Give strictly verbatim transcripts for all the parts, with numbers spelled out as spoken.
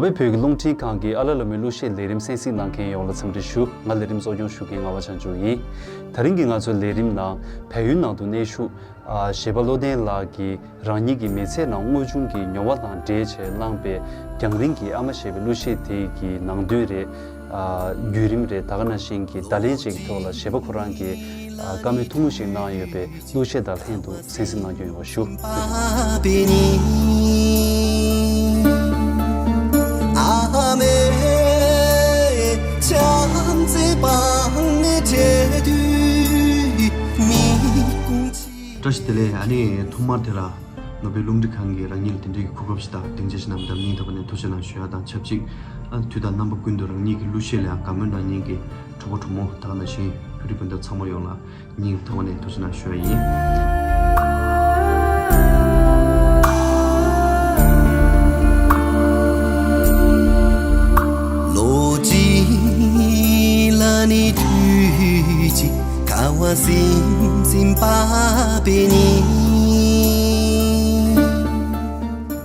བོད་ཀྱི་རླུང་འཕྲིན་ཁང་གི་ཨ་ལ་ལོ་མའི་གླུ་གཞས་ལས་རིམ་གསན་གཟིགས་གནང་མཁན་ཡོངས་ལ་འཚམས་འདྲི་ཞུ། ང་ལས་རིམ་གཙོ་སྐྱོང་ཞུ་མཁན་ངག་དབང་བྱང་ཆུབ་ཡིན། དེ་རིང་གི་ང་ཚོའི་ལས་རིམ་ནང་བལ་ཡུལ་ནང་དུ་གནས་བཞུགས། ཨ། གཞས་པ་བློ་ལྡན་ལགས་ཀྱིས་རང་ཉིད་ཀྱི་མི་ཚེ་ནང་དངོས་བྱུང་གི་མྱོང་བ་དང་འབྲེལ་བྱས་བླངས་པའི་རྒྱང་རིང་གི་ཨ་མ་ཞེས་པའི་གླུ་གཞས་དེ་གི་ནང་དོན་རེད། ཨ། བརྒྱུད་རིམ་རེད། ད་ག་ནང་བཞིན་གྱི་བརྡ་ལན་ཅིག་གི་ཐོག་ལ་གཞས་པ་ཁོ་རང་གིས། ཨ། བཀའ་མོལ་ཐུང་ངུ་ཞིག་གནང་ཡོད་པའི་གླུ་གཞས་དང་ལྷན་དུ་གསན་གཟིགས་གནང་རྒྱུ་ཡོང་བ་ཞུ། བཀྲ་ཤིས་བདེ་ལེགས། ཨ་ནི་ཐོག་མར་དེ་ལ་ནོར་བུའི་རླུང་འཕྲིན་ཁང་གིས་རང་ཉིད་ལ་དེ་འདྲའི་གི་གོ་སྐབས་ཤིག་དང་སྡིངས་ཆ་ཞིག་གནང་བ་དེར་སྙིང་ཐག་པ་ནས་ཐུགས་རྗེ་གནང་ཞུ་ཡ་དང་ཆབས་ཅིག་ཨ། དུས་དང་རྣམ་པ་ཀུན་ཏུ་རང་ཉིད་ཀྱི་གླུ་གཞས་ལ་ཡང་བཀའ་མོལ་གནང་མཁན་གྱི་གྲོགས་པོ་གྲོགས་མོ་དག་ནང་བཞིན་བོད་རིགས་སྤུན་ཟླ་ཚང་མ་ཡོངས་ལ་སྙིང་ཐག་པ་ནས་ཐུགས་རྗེ་གནང་ཞུ་ཡ་ཡིན། ལོ་གཅིག་ལ་ནི་དུས་གཅིག་ཁ་བ་སིམ་སིམ་པ་པེ་ནི།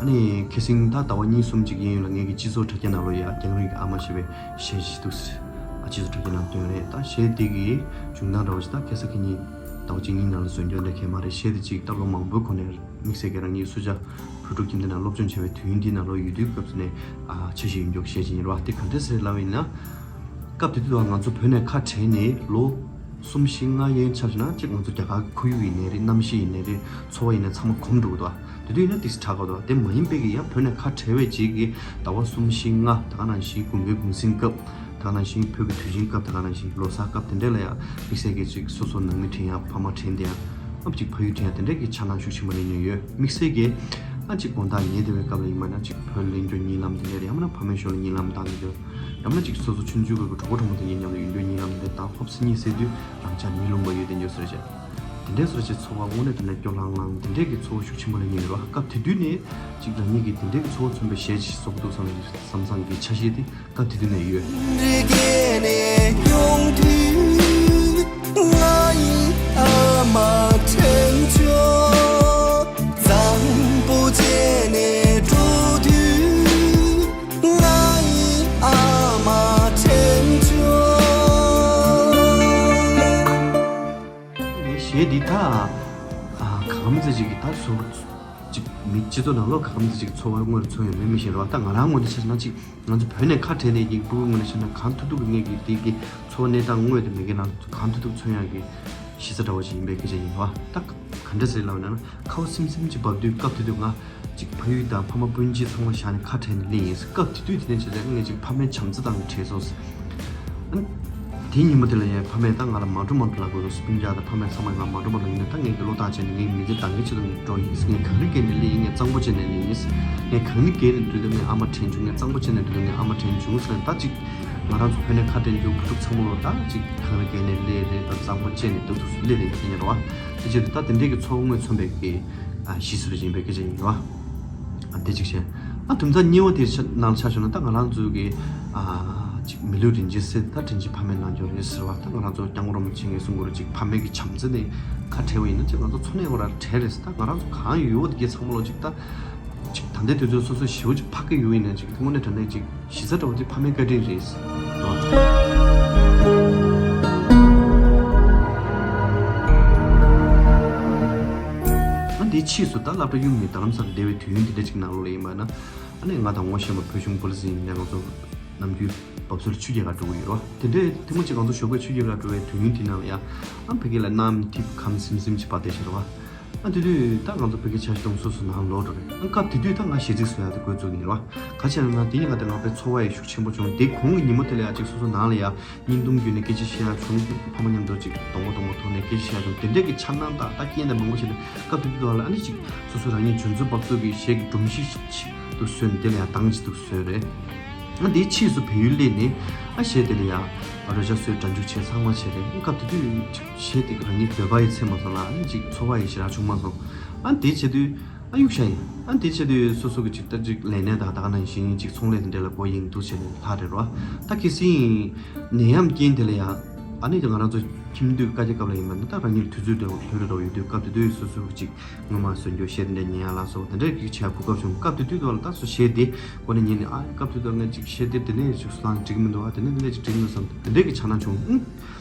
ཨ་ནི་ཁ་སང་ད་ཟླ་བ་གཉིས་གསུམ་ཅིག་ཡིན་ཡོད་ལ། ངེད་ཀྱི་སྤྱི་ཚོགས་དྲ་རྒྱ་ནང་ལོགས་ཡ་རྒྱང་རིང་གི་ཨ་མ་ཞེས་པའི་གཞས་ཤིག་འདུག་ཟེར། ཨ། སྤྱི་ཚོགས་དྲ་རྒྱ་ནང་བཏོན་རེད། ད་གཞས་འདི་གི་བྱུང་སྟངས་འདྲ་བོ་ཞིག་ད་ཁ་སང་ཁ་ཉིན་ཟླ་བ་གཅིག་གཉིས་ནང་ལ་བཟོས་འདོད་འདྲ་ཁྱད་མ་རེད། གཞས་འདི་ཅིག་ད་ལོ་མང་པོའི་གོང་ནས་དམིགས་བསལ་གྱི་རང་ཉིད་སུ་ཇཱ་བོད་ཕྲུག་ཁྱིམ་སྡེ་ནང་སློབ་སྦྱོང་བྱས་པའི་དུས་ཡུན་འདིའི་ནང་ལོགས་ཡོད་དུས་སྐབས་སུ་ནས། ཨ། འཆར་གཞི་ཡོད་མཁན་གྱི་གཞས་ཅིག་ཡིན་རེད་བ། དེ་ག་འདྲ་ཟེར་ལབ་པ་ཡིན་ན། སྐབས་དེ་དུས་ང་ཚོ་བོད་ནས་ཁ་བྲལ་ནས་ལོ་གསུམ་བཞི་ལྔ་ཡན་ཆད་ན་གཅིག་ང་ཚོ་རྒྱ་གར་ཁོར་ཡུག་ཡིན་ནའི་རེད། གནམ་གཤིས་ཡིན་ནའི་རེད། འཚོ་བ་ཡིན་ནའི་ཚང་མ་གོམས་འགྲོ་གི་འདུག་བ། དེ་དུས་ཡིན་ན་ཏིས་དྲག་གི་འདུག་བ། དེ་མ་ཡིན་པའི་གི་ཡང་བོད་ནས་ཁ་བྲལ་བའི་རྗེས་ཀྱི་ཟླ་བ་གསུམ་བཞི་ལྔ། ད་ག་ནང་བཞིན་དགུན་ཁའི་གུང་གསེང་སྐབས། ད་ག་ནང་བཞིན་བོད་ཀྱི་དུས་ཆེན་སྐབས། ད་ག་ནང་བཞིན་ལོ་གསར་སྐབས་དེ་འདྲ་ལ་ཡང་དམིགས་བསལ་གྱི་ཅིག་སོ་སོ་ནང་མི་དྲན་ཡ། ཕ་མ་དྲན་བསྡད་ཡ། ཨ། ཅིག་ཕ་ཡུལ་དྲན་ཡ། དེ་འདྲ་གི་འཆར་སྣང་ཤུགས་ཆེན་པོ་སླེབས་མྱོང་ཡོད། དམིགས་བསལ་གྱི་ཨ་ཅིག་དགོང་དག་ཉལ་བསྡད་པའི་སྐབས་ལ་ཡིན་པ་ན་ཅིག་བོད་གླེང་བརྗོད་གཉིད་ལམ་དེ་འདྲ་རེད། ཡང་མིན་ན་ཕ་མའི་ཞོར་ལ་གཉིད་ལམ་བཏང་བསྡད་རྒྱུ། ཡང་མིན་ན་ཅིག་སོ་སོ་ཆུང་ཆུང་སྒོས་ཀྱི་གྲོགས་པོ་གྲོགས་མོ་དེ་གཉིས་མཉམ་དུ་ཡོད་དུས་གཉིད་ལམ་དེ་བཏང་ཧོབ་སེ་གཉིད་སད་དུས་རང་ཅག་མི་ལུང་པ་ཡོད་དེ་འཇོག་ཟེར་བྱས། དེ་འདྲའི་བཟོ་བྱས་འཚོ་བ་དངོས་གནས་དྲང་གནས་སྐྱོ་ལྷང་ལྷང་། དེ་འདྲའི་གི་འཚོ་བ་ཤུགས་ཆེན་པོ་ལ་ཉེ་ཡོད་ར། སྐབས་དེ་དུས་ནས་ཅིག་རང་ཉིད་ཀྱིས་དེ་འདྲའི་གི་འཚོ་བ་མཚོན་པའི་གཞས་ཅིག་བཟོ་གི་འདུག་བསམ་བསམ་བསམ་གི་འཆར་གཞི་དེ་སྐབས་དེ་དུས་ནས་ཡོད། གཞས་འདི་ད་ཨ་གང་ཚེ་ཅིག་གི་ད་སོ་ཅིག་མི་སྤྱི་ཚོགས་ནང་ལོགས་གང་ཚེ་ཅིག་འཚོ་བ་དངོས་སུ་མཚོན་ཡོད་མེད་མི་ཤེས་རོགས། ད་ང་རང་ངོས་ནས་བཤད་ན་ཅིག་ང་ཚོ་བོད་ནས་ཁ་བྲལ་ནས་ཡིན་ཕྲུ་གུ་ངོས་ནས་བཤད་ན་གང་ཐུབ་ཐུབ་ཀྱི་ངེད་ཀྱི་དེ་གི་འཚོ་བ་གནས་སྟངས་དངོས་དེ་མེད་ཀྱི་ནང་གང་ཐུབ་ཐུབ་མཚོན་ཡག་གི་གཞི་རྩ་འདྲ་བོ་ཞིག་ཡིན་པའི་སྐད་ཆ་ཡིན་པ། ད་ག་འདྲ་ཟེར་ལབ་ན་ཁ་བ་སིམ་སིམ་ཅིག་བབས་དུས་སྐབས་དེ་དུས་ང་ཅིག་ཕ་ཡུལ་དང་ཕ་མ་སྤུན་མཆེད་ཚང་མ་བཞག་ནས་ཁ་བྲལ་ནས་སླེབས་ཡིན། སྐབས་དེ་དུས་དེ་ནས་བྱས་ཙང་ངས་ཅིག་ཕ་མའི་བྱམས་བརྩེ་དང་བྲལ་སོང་། ཨ་ནི་དེའི་ཉིན་མོ་དེ་ལ་ཡང་ཕ་མས་ད་ང་ལ་མ་འགྲོ་མ་འགྲོ་ལབ་དགོས་སོང་། སྤུན་ཀྱག་དང་ཕ་མས་ཚང་མས་ང་མ་འགྲོ་མ་འགྲོ། ཡིན་ནའི་ད་ངས་ཀྱི་བློ་ཐག་བཅད་ནས་ངའི་མི་ཚེ་འདང་གི་ཆེད་དུ་ངས་འགྲོ་ཡིན། ངས་གངས་རི་བརྒལ་ནས་སླེབས་ཡིན། ངས་གཙང་པོ་བཅད་ནས་སླེབས་ཡིན། ངས་གངས་རི་བརྒལ་ནས་འགྲོ་དུས་ངས་ཨ་མ་དྲན་བྱུང་། ངས་གཙང་པོ་བཅད་ནས་འགྲོ་དུས་ངས་ཨ་མ་དྲན་བྱུང་ཟེར་ནས། ད་ཅིག་ང་རང་ཚོ་བོད་ནས་ཁ་བྲལ་རྒྱུ་བུ་ཕྲུག་ཚང་མ་ལོ་ད་ཅིག་གངས་རི་བརྒལ་ནས་སླེབས་རེད། ད་གཙང་པོ་བཅད་ནས་ཏོག་ཏོག་སུ་སླེབས་རེད་ཟེར་ནས་རེད་བ། དེ་ཕྱིར་ད་དེ་འདྲས་ཀྱི་འཚོ་བ་དངོས་མཚོན་པའི་གི་ཨ་གཞི་སུ་རེ་ཡིན་པའི་སྐད་ཆ་ཡིན་རེད་བ། ཨ་དེ་གཅིག་བྱས། ཨ་དུམ་ཚ་གཉིས་པ་དེ་ཆ་ནང་ཆ་བཞག་ན་ད་ང་རང་ཚོའི་གི་ཨ་ཅིག་མི་ལུས་རིན་ཆེན་གསེར་ད་དྲིན་ཆེན་ཕ་མའི་རྣལ་འབྱོར་རེད་ཟེར་བ། ད་ང་རང་ཚོ་སྐྱབས་མགོན་རིན་པོ་ཆེ་ངས་གསུང་གི་རེད། ཅིག་ཕ་མའི་གི་བྱམས་བརྩེ་ནས་ཁ་བྲལ་བ་ཡིན་ན་ཅིག་ང་ཚོ་འཚོ་གནས་ཡོང་ར་བྲལ་རེད་ཟེར། ད་ང་རང་ཚོ་གང་ཡོད་དེ་གི་ཚང་མ་ལོ་ཅིག་ད་ཅིག་ད་ལྟའི་དུས་ཚོད་སོ་སོ་ཞེ་པོ་ཅིག་ཕ་གི་ཡོད་ཡིན་ན་ཅིག་དངོས་གནས་དྲང་གནས་ཅིག་གཞི་རྩ་འདྲ་བོ་དེ་ཕ་མའི་བཀའ་དྲིན་རེད། ཨ་འདིའི་ཕྱིས་སུ་ད་སློབ་གྲྭ་གཡུག་ནས་རྡ་རམ་ས་ལ་བསྡད་པའི་དུས་ཡུན་འདི་འདྲ་ཅིག་ནང་ལོགས་ལ་ཡིན་པ་ན། ཨ་ནི་ང་དང་ངོ་ཤེས་པ་བོད་གཞུང་པོ་ལི་སི་ཡིན་ནས་ང་ཚོ་ནམ་རྒྱུན་བབས་ཚུལ་ཆུ་རྐྱལ་ག་འགྲོ་གི་ཡོད་རེད་བ། དེ་འདྲའི་ཐེངས་མ་གཅིག་ང་ཚོ་ཞོགས་པའི་ཆུ་རྐྱལ་ག་འགྲོ་བའི་དུས་ཡུན་དེ་ནང་ལ་ཡང་ཨ་ཕ་གི་ལ་གནམ་འཐིབས་ཁམས་སིམ་སིམ་ཅིག་བབས་བསྡད་ཤག་རེད་བ། ཨ་དེ་དུས་ད་ང་ཚོ་ཕ་གི་ཆ་ཤས་སྟོང་སོ་སོ་ནང་ལོག་འགྲོ་རེད། ཨ་སྐབས་དེ་དུས་ད་ང་གཞས་ཚིག་བཟོ་ཡག་དེ་འགོ་བཙུགས་ཡིན་རེད་བ། ག་ཅི་ཡིན་ན་དེ་ཡིན་ང་དེ་ང་པའི་ཚོར་བ་ཡི་ཤུགས་ཆེན་པོ་བྱུང་། དེ་གོང་གི་ཉིན་མོ་དེ་ལ་ཡང་ཅིག་སོ་སོ་ནང་ལ་ཡང་བརྙན་ཐུང་བརྒྱུད་ནས་སྐད་ཆ་བཤད་ཡག་བྱུང་། ཕ་མ་མཉམ་དུ་ཅིག་གདོང་པ་གདོང་པ་ཐོག་ནས་སྐད་ཆ་བཤད་ཡག་བྱུང་། དེ་འདྲས་ཀྱི་འཆར་སྣང་དང་ད་རྐྱེན་དང་མང་པོ་ཞིག་ལ་སྐབས་དེ་དུས་ལ་ཨ་ནི་ཅིག་སོ་སོ་རང་ཉིད་འཇོན་ཚོད་འབབ་ཚོད་ཀྱི་གཞས་ཀྱི་སྒྲོམ་གཞི་ཅིག་ཏུ་བཟོས་ནས་དེ་ལ་ཡང་གདངས་ཅིག་ཏུ་བཟོས་རེད། ཨ་དེའི་ཕྱིས་སུ་བལ་ཡུལ་སླེབས་ནས་ཨ་གཞས་དེ་ལ་ཡང་རོལ་ཆ་བཟོས་སྒྲ་འཇུག་བྱས་ཚང་མ་བྱས་རེད། སྐབས་དེ་དུས་ཅིག་གཞས་དེ་རང་ཉིད་འདོད་པ་ཡི་ཚད་མ་སོང་ལ་ཨ་ནི་ཅིག་ཚོར་བ་ཡི་ཞེ་དྲག་བྱུང་མ་སོང་། ཨ་དེ་བྱེད་དུས་ཨ་གཡུག་བཞག་ཡིན། ཨ་དེ་བྱེད་དུས་སོ་སོ་གི་ཅིག་ད་ཅིག་ལས་གནས་དང་ད་ག་ནང་བཞིན་ཅིག་ཚོང་ལས་དེ་འདྲ་ལ་སྒོ་ཡིན་འདུག་བྱས་ནས་ལྷག་རེད་རོ། ད་གལ་སྲིད་ནད་ཡམས་རྐྱེན་དེ་ལ་ཡང་ ཨ་ནི་ང་རང་ཚོ་ཁྱིམ་དུས་དཀའ་སྤྱད་སྐབས་ལ་ཡིན་པ་ན་ད་རང་ཉིད་དུས་ཚོད་དེ་ལྷོད་ལྷོད་འདྲ་བོ་ཡོད་དུས་སྐབས་དེ་དུས་སོ་སོ་ཅིག་སྔོན་མ་བཟོས་རྒྱུ་གཞས་དེ་འདྲ་ཉན་ཡ་ལ་སོགས་དེ་འདྲ་གི་བྱས་གོ་སྐབས་བྱུང་། སྐབས་དེ་དུས་དུ་ལ་ད་སོ་གཞས་དེ་ཀོ་ནས་ཉན་ནས། ཨ་སྐབས་དེ་དུ་ངས་ཅིག་གཞས་དེབ་དེ་ནས་ཅིག་སུ་དང་འགྲིག་མི་འདུག་ཨ་དེ་ནས་དེ་ནས་ཅིག་འགྲིག་མི་འདུག་བསམ་དེ་འདྲ་གི་ཆ་ན་བྱུང་། ཨུ།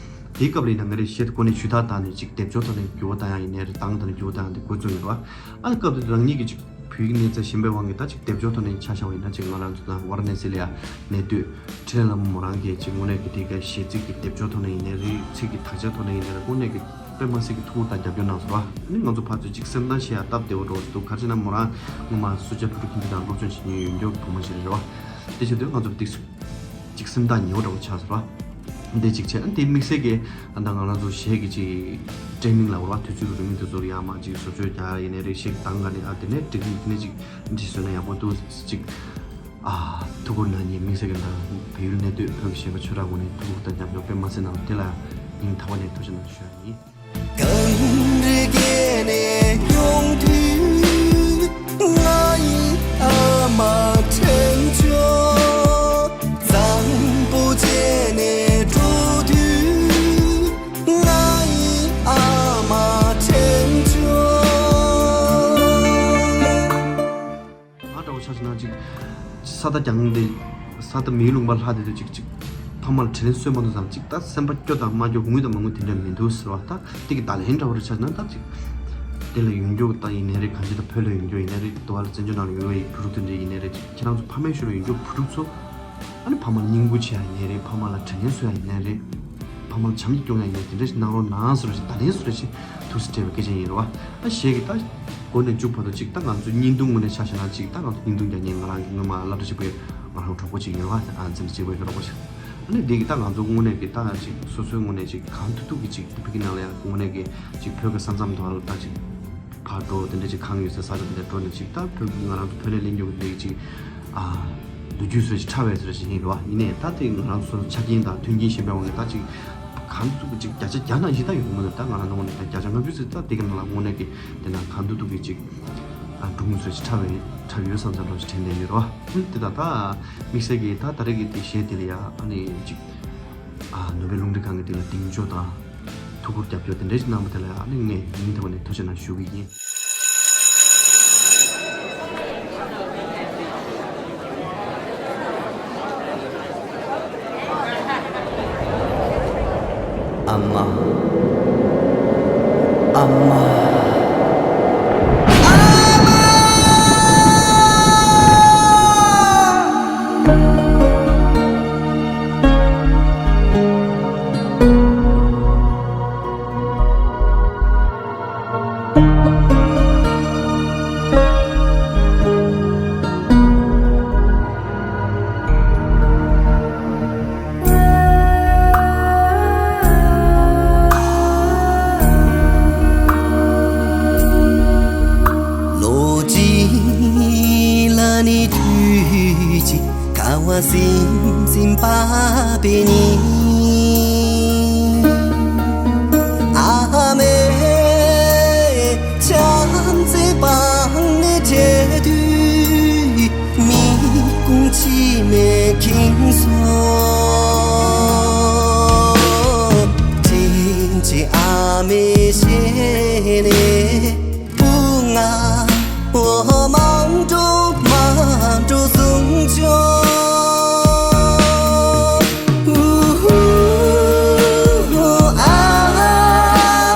དེའི་སྐབས་ལ་ཡིན་ན་ང་རའི་གཞས་དེ་ཀོ་ནས་ཇུས་ཐག་བཏང་ནས་ཅིག་སྡེབ་སྦྱོར་ཐོག་ནས་འགྱུར་བ་བཏང་ཡ་ཡིན་ནའི་རེད། གདངས་དང་འགྱུར་བ་བཏང་ཡ་དེ་འགོ་བཙུགས་ཡོད་རེད་བ། ཨ་སྐབས་དེ་དུ་རང་ཉིད་ཀྱི་ཅིག་བོད་ཡིག་གནས་ཚད་ཞན་པའི་དབང་གིས་ད་ཅིག་སྡེབ་སྦྱོར་ཐོག་ནས་ཆ་བཞག་པ་ཡིན་ན་ཅིག་ང་རང་ཚོ་ད་ཝ་ར་ཎ་སི་ལ་ཡ་གནས་སྡོད་ཁྲེན་ལྷ་མོ་མོ་རང་གིས་ཅིག་དངོས་གནས་ཀྱི་དེ་གའི་གཞས་ཚིག་གི་སྡེབ་སྦྱོར་ཐོག་ནས་ཡིན་ནའི་རེད། ཚིག་གི་དག་ཆ་ཐོག་ནས་ཡིན་ནའི་རེད། དངོས་གནས་ཀྱི་དཔེ་མ་སྲིད་ཀྱི་ཐུགས་ཁུར་དང་རྒྱབ་སྐྱོར་གནང་སོང་བ། ཨ་ནི་ང་ཚོ་ཕར་ཚུར་ཅིག་སེམས་ཐག་བཞེས་ཡ་སྟབས་བདེ་བོ་འགྲོ་འདུག་ག་རེ་བྱས་ན་མོ་རང་སྔོན་མ་སུ་ཇཱ་ཕུ་ཀྲུ་ཁྱིམ་དུ་དང་སློབ་སྦྱོང་བྱེད་མཁན་ཡོན་སྐྱོར་བུ་མོ་ཞིག་རེད་བ། དེ་བྱེད་དུས་ང་ཚོ་ཏིག་ཙམ་ཅིག་སེམས་ཐག་ཉེ་བོ་འདྲ་བོ་ཆགས་སོང་བ། འདི་ཅིག་བྱས། ཨ་ནི་དེ་དམིགས་བསལ་གྱི་ཨ་ད་ང་རང་ཚོ་གཞས་ཀྱི་ཅིག་ཊེ་ནིང་ལ་བར་བ་དུས་ཚོད་ཀྱི་རིང་མིན་དུས་ཚོད་ཡར་མར་ཅིག་བཟོ་བཅོས་རྒྱག་ཡ་ཡིན་ནའི་རེད། གཞས་ཀྱི་གདངས་ག་ནས་ཨ་དེ་ནས་འགྲིག་གི་དེ་ནས་ཅིག་འདི་བཟོས་ན་ཡག་པོ་འདུག་ཅིག་ཨ་ཐུགས་ཁུར་གནང་མཁན་དམིགས་བསལ་གྱི་ད་བལ་ཡུལ་གནས་སྡོད་བོད་ཀྱི་གཞས་པ་ཁྱོད་རང་ངོས་ནས་ཐུགས་ཁུར་དང་རྒྱབ་སྐྱོར་དཔེ་མ་སྲིད་གནང་བ་དེ་ལ་སྙིང་ཐག་པ་ནས་ཐུགས་རྗེ་གནང་ཞུ་ཡ་ཡིན། གངས་རི་བརྒལ་ནས་ཡོང་དུས་ང་ཡི་ཨ་མ་དྲན་བྱུང་། གཙང་པོ་བརྒྱུད་ནས་འགྲོ་དུས་ང་ཡི་ཨ་མ་དྲན་བྱུང་། ང་འདྲ་བོ་ཆ་བཞག་ན་ཅིག་ས་མཐའ་རྒྱང་དེ་ས་མཐའ་མིའི་ལུང་པ་ལྷག་དེ་དུས་ཅིག་ཅིག་ཕ་མ་ལ་དྲིན་གསོས་མ་ཐུབ་ཙང་ཅིག་ད་སེམས་པ་སྐྱོ་དང་མ་སྐྱོ་ངུས་དང་མ་ངུས་དེ་འདྲ་མི་འདུག་ཟེར་བ། ད་དེ་གི་བརྡ་ལན་འདྲ་བོ་རེ་ཆ་བཞག་ན་ད་ཅིག་དེ་ལ་ཡོན་སྐྱོར་ད་ཡིན་ནའི་རེད། གང་ཅི་ད་བོད་ལ་ཡོན་སྐྱོར་ཡིན་ནའི་རེད། དུ་བ་ལ་བཙན་བྱོལ་ནང་ལ་ཡོད་པའི་བུ་ཕྲུག་དེ་འདྲ་ཡིན་ནའི་རེད། ཅིག་ཁྱེད་རང་ཚོ་ཕ་མའི་ཤུལ་ལ་ཡོན་སྐྱོར་བུ་ཕྲུག་ཚོ། ཨ་ནི་ཕ་མ་ལ་བསྙེན་བཀུར་བྱེད་ཡ་ཡིན་ནའི་རེད། ཕ་མ་ལ་དྲིན་ལན་གསོ་ཡ་ཡིན་ནའི་རེད། ཕ་མ་ལ་བྱམས་བརྩེ་སྐྱོང་ཡ་ཡིན་ནའི་དེ་འདྲ་ཞིག་གནང་རོགས་གནང་ཟེར་བ་ཞིག་བརྡ་ལན་ཟེར་བ་ཞིག་ཐུགས་སུ་སྤྲད་པའི་སྐད་ཆ་ཡིན་རེད་བ། ཨ་གཞས་ཀྱི་ད་འགོ་ནས་མཇུག་བར་དུ་ཅིག་ད་ང་ཚོ་བརྙན་ཐུང་ངོས་ནས་ཆ་བཞག་ན་ཅིག་ད་ང་ཚོ་བརྙན་ཐུང་རྒྱག་མཁན་ང་རང་གི་སྔོན་མ་སློབ་གྲྭ་ཆེན་པོའི་ང་རང་གྲོགས་པོ་ཅིག་ཡིན་རེད་བ། ཨ་འཛིན་གྲྭ་གཅིག་པའི་གི་རོགས་པ་ཞིག་ཨ་ནི་འདི་གི་ད་ང་ཚོ་དངོས་གནས་ཀྱི་ད་ཅིག་སོ་སོའི་ངོས་ནས་ཅིག་གང་ཐུབ་ཐུབ་ཀྱི་ཅིག་ཕ་གི་ནང་ལ་ཡང་དངོས་གནས་ཀྱི་ཅིག་བོད་ཀྱི་ས་མཚམས་དུ་ད་ཅིག་ཕར་འགྲོ་དེ་འདྲ་ཅིག་གང་ཡོད་ས་ས་ཆ་དེ་འདྲ་འགྲོ་ནས་ཅིག་ད་བོད་ཀྱི་ང་རང་ཚོ་བོད་ནས་ལེན་རྒྱུ་གི་འདི་ཅིག་ཨ་ལོ་རྒྱུས་ཟེར་ཞིག་ཕྲ་བའི་ཟེར་ཞིག་ཡིན་རེད་བ། ཡིན་ནའི་ད་དེ་ང་རང་ཚོ་ཆ་རྐྱེན་དང་མཐུན་རྐྱེན་ཞན་པའི་དབང་གིས་ད་ཅིག་གང་ཐུབ་ཅིག་བརྒྱ་ཆ་བརྒྱ་ནང་བཞི་ད་ཡོད་མ་རེད། ད་ང་རང་ཚོ་ངོས་ནས་ད་བརྒྱ་ཆ་ལྔ་བཅུ་ཙམ་ད་དེ་ག་ནང་ལ་དངོས་གནས་ཀྱི་དེ་ན་གང་ཐུབ་ཐུབ་ཀྱི་ཅིག་ཨ་སྒྲུང་ཟེར་ཞིག་ཕྲ་བའི་ཕྲ་ཡོད་བསམ་བསམ་འདྲ་ཞིག་དྲན་བསྡད་ཡོད་རེད་བ། ཨ་དེ་ད་ད་དམིགས་བསལ་གྱི་ད་ད་རེས་ཀྱི་དེ་གཞས་དེ་ལ་ཡ་ཨ་ནི་ཅིག་ཨ་ནོ་བེལ་རླུང་འཕྲིན་ཁང་གི་དེ་ལ་གདེང་འཇོག་དང་། ཐུགས་ཁུར་རྒྱབ་སྐྱོར་དེ་འདྲ་ཞིག་གནང་བ་དེ་ལ་ཨ་ནི་ངས་སྙིང་ཐག་པ་ནས་ཐུགས་རྗེ་གནང་ཞུ་གི་ཡིན། ཨ་མ། ཨ་མ། ལོ་གཅིག་ལ་ནི་དུས་གཅིག་ཁ་བ་ཟིམ་ཟིམ་བབས་པའི་ཉིན། ཨ་མའི་བྱམས་བརྩེ་པང་ནས་བརྗེད་དུས། མིག་ཀུན་མཆི་མས་ཁེངས་སོང་། དྲིན་ཆེན་ཨ་མའི་ཞལ་ནས་བུ་ང་འོ་མ་འགྲོ་མ་འགྲོ་གསུངས་བྱུང་། ཨུ་ཧུ་ཨ་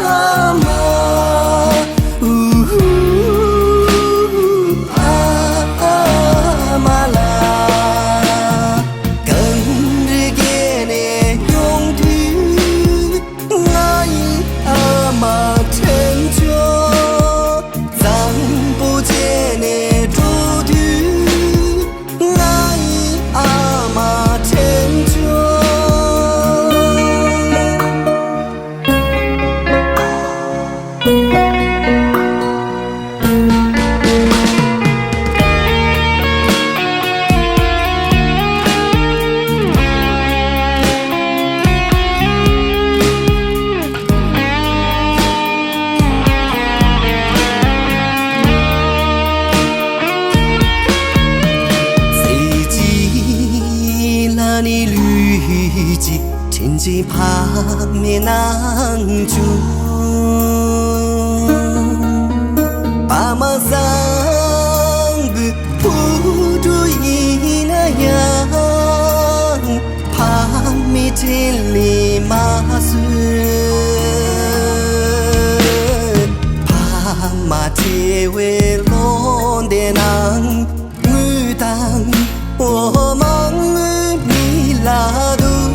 མ། ཨུ་ཧུ་ཨ་མ་ལགས། གངས་རི་བརྒལ་ནས་ཡོང་དུས་ང་ཡི་ཨ་མ་དྲན་བྱུང་། གཙང་པོ་བརྒྱུད་ནས་འགྲོ་དུས་ང་ཡི་ཨ་མ་དྲན་བྱུང་། ཚེ་གཅིག་ལ་ནི་ལུས་གཅིག་དྲིན་ཆེན་ཕ་ མེད་ན་འཇུ། ཕ་མ་བཟང་པོའི་བུ་ཕྲུག་ཡིན་ན་ཡང་། ཕ་མའི་དྲིན་ལས་མ་བཟོད། ཕ་མ་བྲལ་བའི་ལོ་ཟླའི་ནང་། ངུ་དང་འོ་མ་ངུ་མི་ལ་འདུག།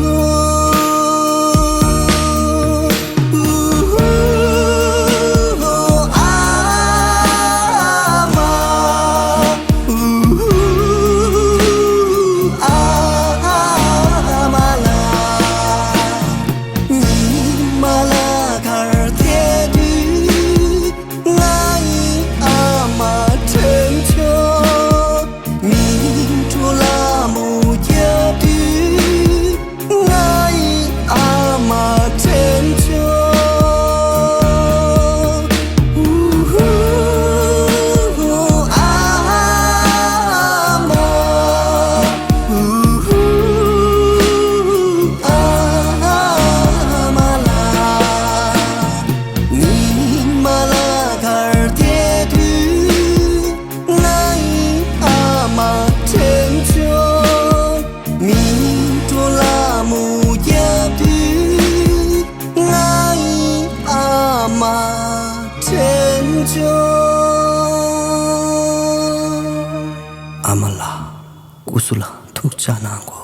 ཨ་མ། ཨ་མ་ལགས། ཉི་མ་ལ་གར་ཐལ་དུས། ང་ཡི་ཨ་མ་དྲན་བྱུང་། མིག་འཕྲུལ་ལ་མོ་བརྒྱབ་དུས། ང་ཡི་ཨ་མ་དྲན་བྱུང་། ཨ་མ། ཨ་མ་ལགས། ཉི་མ་ལ་གར་ཐལ་དུས། ང་ཡི་ཨ་མ་དྲན་བྱུང་། མིག་འཕྲུལ་ལ་མོ་བརྒྱབ་དུས། ང་ཡི་ཨ་མ་དྲན་བྱུང་། ཨ་མ་ལགས། སྐུ་གཟུགས་ལ་ཐུགས་ཅག་གནང་གོ།